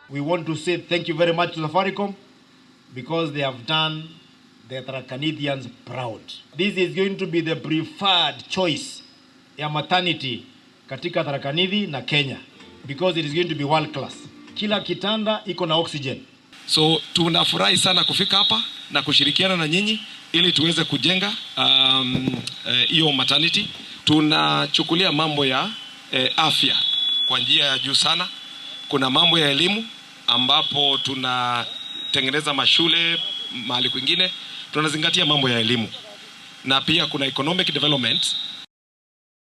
We want to say thank you very much to Safaricom because they have done the Tharaka Nithians proud. This is going to be the preferred choice ya maternity katika Tharaka Nithi na Kenya because it is going to be world class. Kila kitanda iko na oxygen. So tunafurahi sana kufika hapa na kushirikiana na nyinyi ili tuweze kujenga hiyo maternity. Tunachukulia mambo ya afya kwa njia ya juu sana. Kuna mambo ya elimu ambapo tunatengeneza mashule mahali kwingine, tunazingatia mambo ya elimu na pia kuna economic development.